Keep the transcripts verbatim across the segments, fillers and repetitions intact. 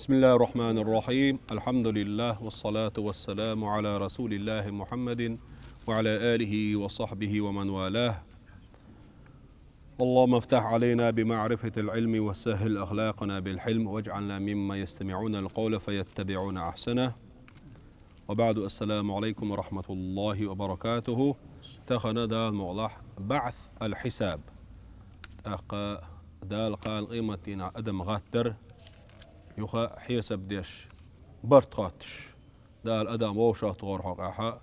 بسم الله الرحمن الرحيم. الحمد لله والصلاة والسلام على رسول الله محمد وعلى آله وصحبه ومن والاه. اللهم افتح علينا بمعرفة العلم وسهل أخلاقنا بالحلم واجعلنا ممن يستمعون القول فيتبعون أحسنه. وبعد، السلام عليكم ورحمة الله وبركاته. Тахан Дала мукъалахь, بعث الحساب. ТӀаккха Дала кхана къематдийнахь адам гӀаттар, юха хьесап деш, барт хоттуш. Дала адам вовшахтохарах хьокъехьа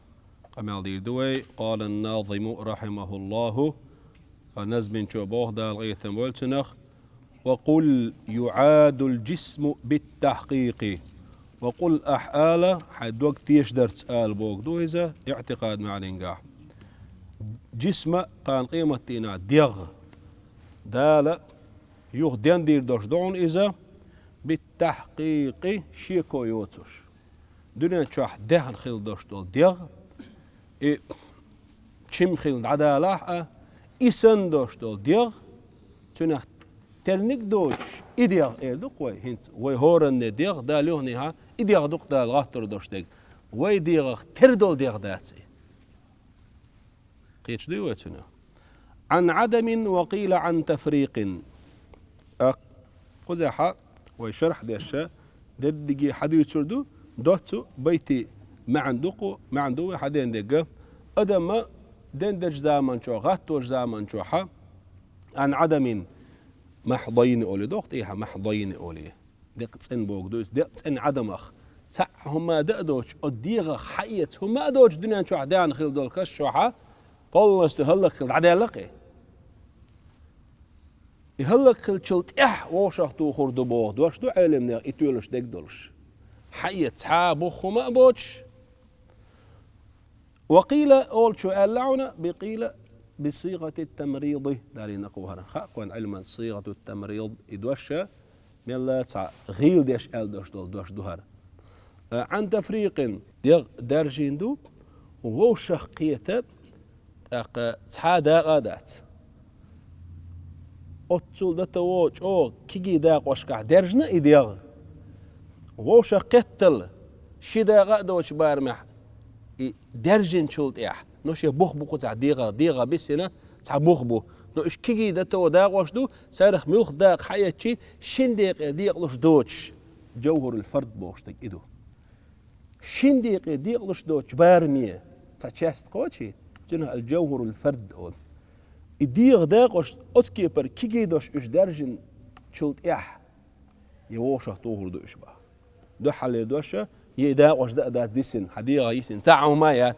къамел дийр ду вай. قال الناظم رحمه الله, назминчо боху, Дала къинхетам бойла цунах: وقل يعاد الجسم بالتحقيق. وقل, ахь ала, хьайн дог тешадарца ала бохург ду иза, иӀтикъад маьӀнингахь. Джисма, кхана къематдийнахь дегӀ, Дала юха дендийр долуш ду хьуна иза, بالتحقيق, шеко йоцуш. Дуьнен чохь даьхна хилла долуш долу дегӀ, и чим хилла дӀадалахь а, и санна долуш долу дегӀ, цуьнах терниг а доцуш, и дегӀ эр ду-кх вай, хӀинца вай хӀоранне дегӀ, Дала юханехьа, и дегӀ ду-кх Дала гӀаттар долуш дерг. Вай дегӀах тера долу дегӀ дац и. Кхеташ дуй вай цуьнан? عن عدم وقيل عن تفريق. ТӀаккха кхузахьа вай шархь деш, дерриге хьадуьйцур ду, доцца байтийн маьӀна ду-кх, маьӀна ду вай хьадена дерг. Адама дендечу заманчохь, гӀатточу заманчохьа, عن عدم, محضين олий доху тӀехьа, محضين олий. Декъа цӀена бохург ду иза, декъа цӀена Ӏадамах. Цхьаъ хӀума дан а доцуш, оцу дегӀах хьаэца хӀума а доцуш, дуьнен чохь даьхна хилла долу каш чохьа, полностью хӀаллакьхила дӀадаьлла-кх и. И хӀаллакьхиллачул тӀаьхьа вовшахтухур ду боху дош ду Ӏеламнехан и тоьлуш дерг долуш. Хьаэца цхьа а бух хӀума а боцуш, وقيل олучо аьлла хьуна, بقيل بصيغة التمريض, далийна кху хӀара. Хаьа-кх вайн Ӏилманчаша صيغة التمريض, и дош мелла а цхьа гӀийла деш аьлла дош долу дош ду хӀара. عن تفريق, дегӀ даьржина ду, вовшах кхета, тӀаккха цхьа а дакъа а дац. Оццул дан таво чӀогӀа кегий дакъошкахь даьржина и дегӀ. Вовшах кхеттал, ши дакъа а доцучу барамехь, и даьржинчул тӀаьхьа, но шен бух бу кху цхьа дегӀа, дегӀа бисина цхьа бух бу. Но уьш кегий дан таво дакъош ду, царах муьлхха дакъа хьаэцчи, шина декъе декъалуш доцуш, джавхарул фард бохуш дерг и ду. Шина декъе декъалуш доцучу бараме цхьа часть кхочий, цунах аьлла джавхарул фард олу. И дегӀа дакъош оцу кепара кегий дош уьш даьржинчул тӀаьхьа, я вовшахтухур ду уьш боху. Дуьххьарлера дош, я и дакъош дан а дац дисина, хьан дегӀах йисина цхьа а хӀума яц.